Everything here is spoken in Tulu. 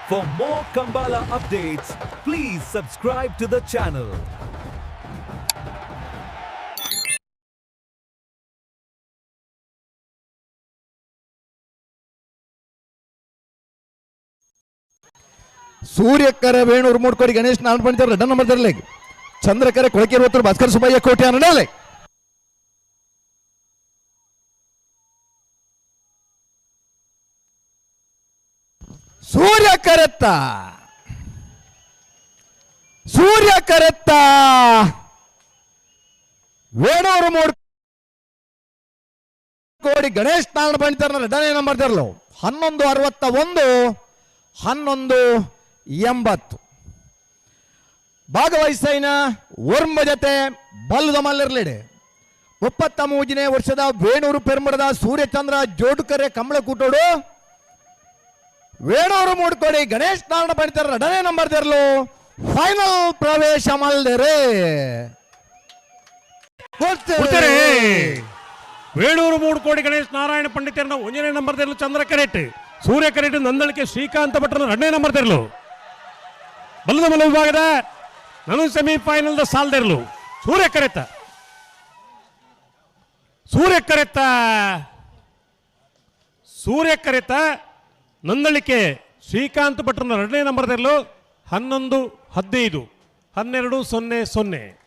For more Kambala updates, please subscribe to the channel. Suryakare Venur Moodkodi Ganesh Narayana Pandit red number ತರಲೆ. ಚಂದ್ರಕರೆ ಕೊಳಕೇರು ಹೊತ್ತೂರು ಭಾಸ್ಕರ್ ಸುಬ್ಬಯ್ಯ ಕೋಟೆ ಅನ್ನಲೆ. ಸೂರ್ಯ ಕರೆತ್ತ, ಸೂರ್ಯ ಕರೆತ್ತ ವೇಣೂರು ಮೂಡ್ ಕೋಡಿ ಗಣೇಶ್ ನಾರಾಯಣ ಪಂಡಿತರನ್ನ ಎರಡನೇ ನಂಬರ್ ತರಲು. 11.61, 11.80. ಭಾಗವಹಿಸೈನ ಒರ್ಂಬ ಜತೆ ಬಲ್ಲದ ಮಲ್ಲರ್ಲಿಡೆ. 33ನೇ ವರ್ಷದ ವೇಣೂರು ಪೆರ್ಮಡದ ಸೂರ್ಯಚಂದ್ರ ಜೋಡುಕರೆ ಕಮಲಕೂಟೋಡು, ವೇಣೂರು ಮೂಡ್ಕೋಡಿ ಗಣೇಶ್ ನಾರಾಯಣ ಪಂಡಿತರ ಎರಡನೇ ನಂಬರ್ ತೆರಲು ಫೈನಲ್ ಪ್ರವೇಶ ಮಲ್ದರೆ. ಕೊಡ್ತಾರೆ. ವೇಣೂರು ಮೂಡ್ಕೋಡಿ ಗಣೇಶ್ ನಾರಾಯಣ ಪಂಡಿತರನ್ನ ಒಂದನೇ ನಂಬರ್ ತೆರಲು ಚಂದ್ರ ಕರೆಟ್, ಸೂರ್ಯ ಕರೆಟ್ ನಂದಳಿಕೆ ಶ್ರೀಕಾಂತ ಭಟ್ರನ ಎರಡನೇ ನಂಬರ್ ತೆರಲು. ಬಲ್ಲದ ಮಲ್ಲ ವಿಭಾಗದ ನಾನು ಸೆಮಿಫೈನಲ್ the ಸಾಲ್ದೆರಲು. ಸೂರ್ಯ ಕರೆತ, ಸೂರ್ಯ ಕರೆತ, ಸೂರ್ಯ ಕರೆತ ನಂದಳಿಕೆ ಶ್ರೀಕಾಂತ್ ಭಟ್ರನ ಎರಡನೇ ನಂಬರ್ ತೆರಲು. 11.15, 12.00.